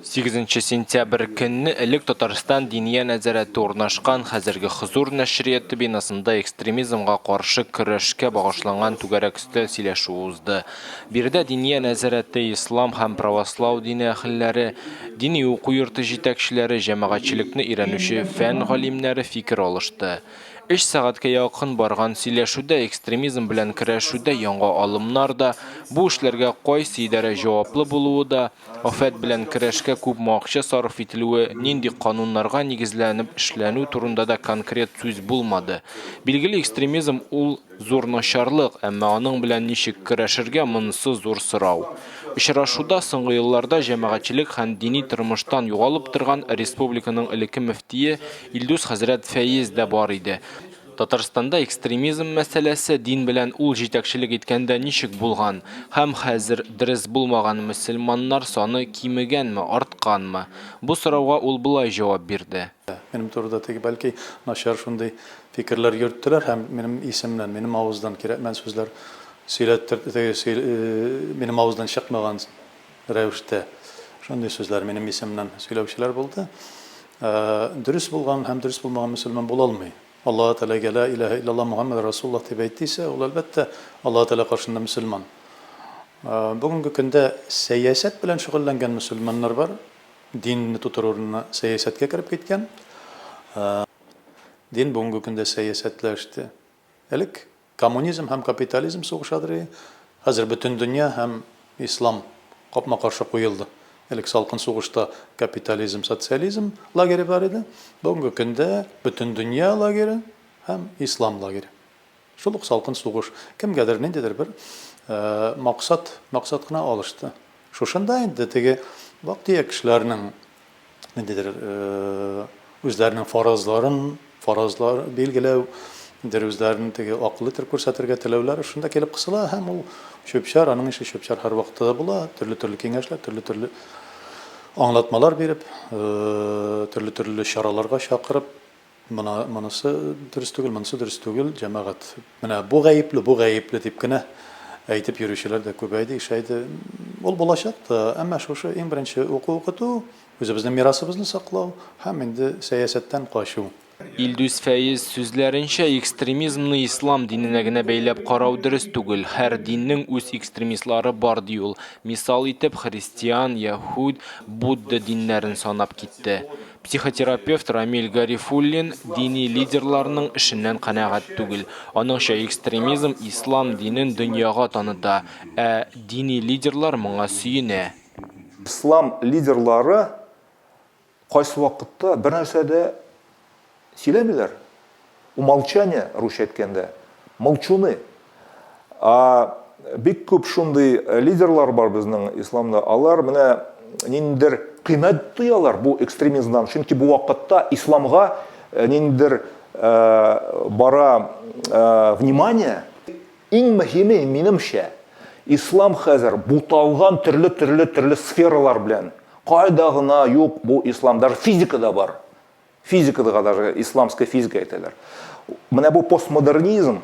Сигезенче сентябрь көнне элек Татарстан Диния нәзарәте урнашкан хәзерге Хозур нәшрияты бинасында экстремизмга каршы көрәшкә багышланган түгәрәк өстәл сөйләшүе узды. Биредә Диния нәзарәте, ислам һәм правослау дине әһелләре, дини уку йорты җитәкчеләре, җәмәгатьчелекне өйрәнүче фән галимнәре фикер алышты. Өч сәгатькә якын барган сөйләшүдә экстремизм белән көрәшүдә яңа алымнар да, бу эшләргә кайсы идарә җаваплы булуы да, афәт белән көрәшкә күпме акча сарыф ителүе, нинди кануннарга нигезләнеп эшләнү турында да конкрет сүз булмады. Билгеле, экстремизм ул зур начарлык, әмма аның белән ничек көрәшергә, монысы зур сорау. Очрашуда соңгы елларда җәмәгатьчелек һәм дини тормыштан югалып торган республиканың элекке мөфтие Илдус хәзрәт Фәиз дә бар иде. Татарстанда экстремизм мәсьәләсе дин белән ул җитәкчелек иткәндә ничек булган һәм хәзер дөрес булмаган мөселманнар саны кимегәнме, артканмы? Бу сорауга ул болай җавап бирде. Минем турыда теге, бәлки, начар шундый фикерләр йөрттеләр һәм минем исемнән, минем авыздан кирәкмәгән сүзләр сөйләттер, теге, минем авыздан чыкмаган рәвештә шундый сүзләр минем исемнән сөйләүчеләр булды. Дөрес булган һәм дөрес булмаган мөселман була алмый. Аллаһы Тәгаләгә Лә илаһә илляллаһ Мухәммәд Расулуллаһ дип әйтте исә, ул, әлбәттә, Аллаһы Тәгалә каршында мөселман. Бүгенге көндә сәясәт белән шөгыльләнгән мөселманнар бар, динне тутыру урынына сәясәткә кереп киткән. Дин бүгенге көндә сәясәтләште. Элек Коммунизм һәм капитализм сугышадыр и, хәзер бөтен дөнья һәм ислам капма-каршы куелды. Элек салкын сугышта капитализм, социализм лагере бар иде, бүгенге көндә бөтен дөнья лагере һәм ислам лагере. Шул ук салкын сугыш. Кемгәдер ниндидер бер максат, максат кына алышты. Шушында инде теге вак-төяк кешеләрнең ниндидер үзләренең фаразларын, фаразлар билгеләү, ниндидер үзләрен теге акыллы итеп күрсәтергә теләүләре шунда килеп кысыла һәм ул чүп-чар, аның ише чүп-чар һәрвакытта да була, төрле-төрле киңәшләр, төрле-төрле аңлатмалар биреп, төрле-төрле чараларга чакырып, Мона, монысы дөрес түгел, монысы дөрес түгел, җәмәгать. Менә бу гаепле, бу гаепле дип кенә әйтеп йөрүчеләр дә күбәйде, ишәйде. Ул булачак та, әмма шушы иң беренче уку-укыту, үзебезнең мирасыбызны саклау һәм инде сәясәттән качу. Илдус Фәез сүзләренчә, экстремизмны ислам диненә генә бәйләп карау дөрес түгел. Һәр диннең үз экстремистлары бар, ди ул. Мисал итеп, христиан, яһүд, будда диннәрен санап китте. Психотерапевт Рамил Гарифуллин дини лидерларның эшеннән канәгать түгел. Аныңча, экстремизм ислам динен дөньяга таныта, ә дини лидерлар моңа сөенә. Ислам лидерлары кайсы вакытта бернәрсә дә сөйләмиләр. Умолчание, русча әйткәндә, молчуны. А бик күп шундый лидерлар бар безнең исламда, алар менә ниндидер кыйммәт тоялар бу экстремизмнан, чөнки бу вакытта исламга э, ниндидер э, бара э, внимание. Иң мөһиме, минемчә, ислам хәзер буталган төрле-төрле төрле сфералар белән. Кайда гына юк бу ислам, даже физикада бар. Физикада даже исламская физика әйтәләр. Менә бу постмодернизм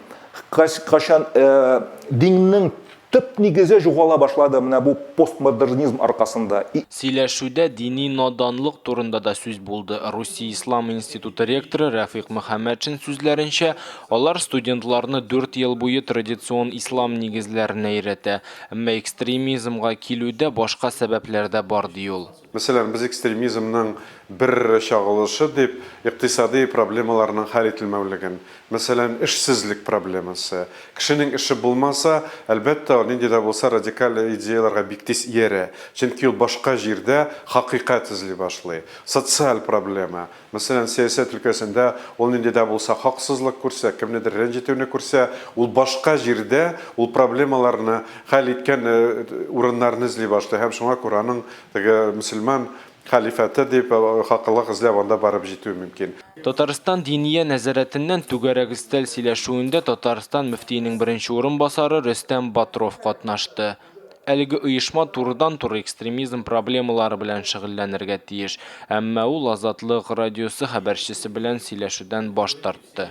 кайчан э, диннең төп нигезе югала башлады менә бу постмодернизм аркасында. Сөйләшүдә дини наданлык турында да сүз булды. Русия ислам институты ректоры Рәфыйк Мөхәммәтшин сүзләренчә, алар студентларны дүрт ел буе традицион ислам нигезләренә өйрәтә. Әмма экстремизмга килүдә башка сәбәпләр дә бар, ди ул. Мәсәлән, без экстремизмның бер чагылышы дип икътисадый проблемаларның хәл ителмәүлеген, мәсәлән, эшсезлек проблемасы. Кешенең эше булмаса, әлбәттә, ул нинди дә булса радикаль идеяләргә бик тиз иярә, чөнки ул башка җирдә хакыйкать эзли башлый. Социаль проблема. Мәсәлән, сәясәт өлкәсендә ул нинди дә булса хаксызлык күрсә, кемнедер рәнҗетүне күрсә, ул башка җирдә ул проблемаларны хәл иткән урыннарны эзли башлый һәм шуңа күрә аның теге мөселман хәлифәте дип хаклык эзләп анда барып җитүе мөмкин. Татарстан Диния нәзарәтеннән түгәрәк өстәл сөйләшүендә Татарстан мөфтиенең беренче урынбасары Рөстәм Батров катнашты. Әлеге оешма турыдан-туры экстремизм проблемалары белән шөгыльләнергә тиеш, әмма ул Азатлык радиосы хәбәрчесе белән сөйләшүдән баш тартты.